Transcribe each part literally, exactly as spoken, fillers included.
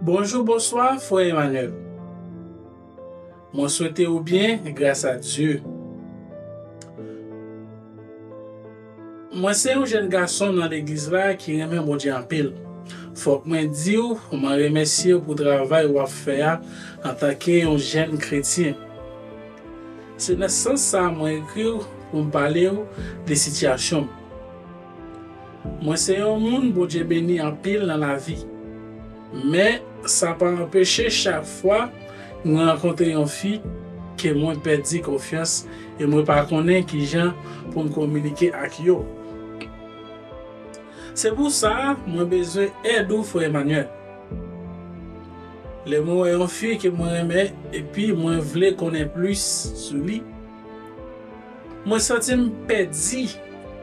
Bonjou, bonswa, frè Emmanuel. Mwen swete ou byen, gras a Dye. Mwen se yon jèn gason nan legliz la ki renmen Bondye anpil. Fòk mwen di w, mwen remèsye w pou travay w ap fè a antanke yon jèn kretyen. Se nan sans sa a mwen ekri w pou m pale w de sitiyasyon m. Mwen se yon moun Bondye beni anpil nan lavi. Men, sa pa anpeche chak fwa mwen rankontre yon fi ke mwen pèdi konfyans e mwen pa konnen kijan pou m kominike ak yo. Se pou sa, mwen bezwen èd ou, frè Emmanuel. Lè mwen wè yon fi ke mwen renmen epi mwen vle konnen plis sou li, mwen santi m pèdi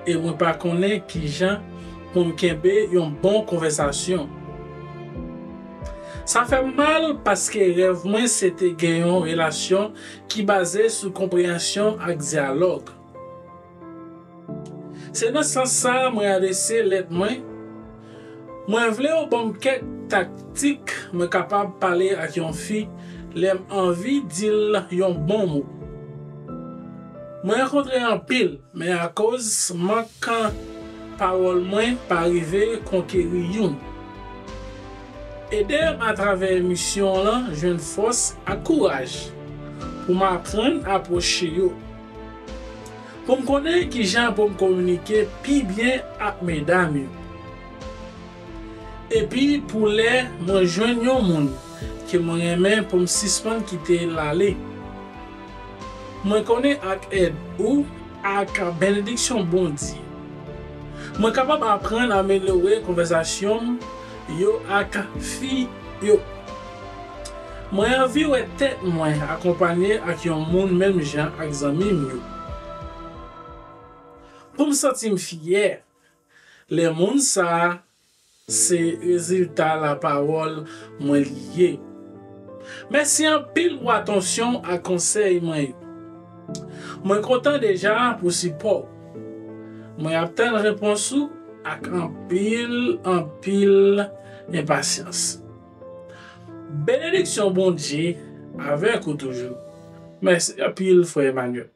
e mwen pa konnen kijan pou m kenbe yon bon konvèsasyon. Sa fè m mal paske rèv mwen se te gen yon relasyon ki baze sou konpreyansyon ak dyalòg. Se nan sans sa a mwen adrese lèt mwen. Mwen vle w ban m kèk taktik mwen kapab pale ak yon fi lè m anvi di l yon bon mo. Mwen rankontre anpil, men akoz mank pawòl mwen pa rive konkeri youn. Ede m atravè emisyon w lan jwenn fòs ak kouraj pou m aprann apwoche yo. Pou m konnen kijan pou m kominike pi byen ak medam yo. Epi pou lè mwen jwenn yon moun ke mwen renmen pou m sispann kite l ale. Mwen konnen ak èd ou ak benediksyon Bondye, mwen kapab aprann amelyore konvèsasyon m yo ak fi yo. Mwen anvi wè tèt mwen akonpanye ak yon moun menm jan ak zanmi m yo. Pou m santi m fyè lè moun sa a se rezilta lapawòl mwen li ye. Mèsi anpil pou atansyon ak konsèy mwen yo. Mwen kontan deja pou sipò w. Mwen ap tann repons ou ak anpil, anpil enpasyans. Benediksyon Bondye avèk ou toujou. Mèsi anpil, frè Emmanuel.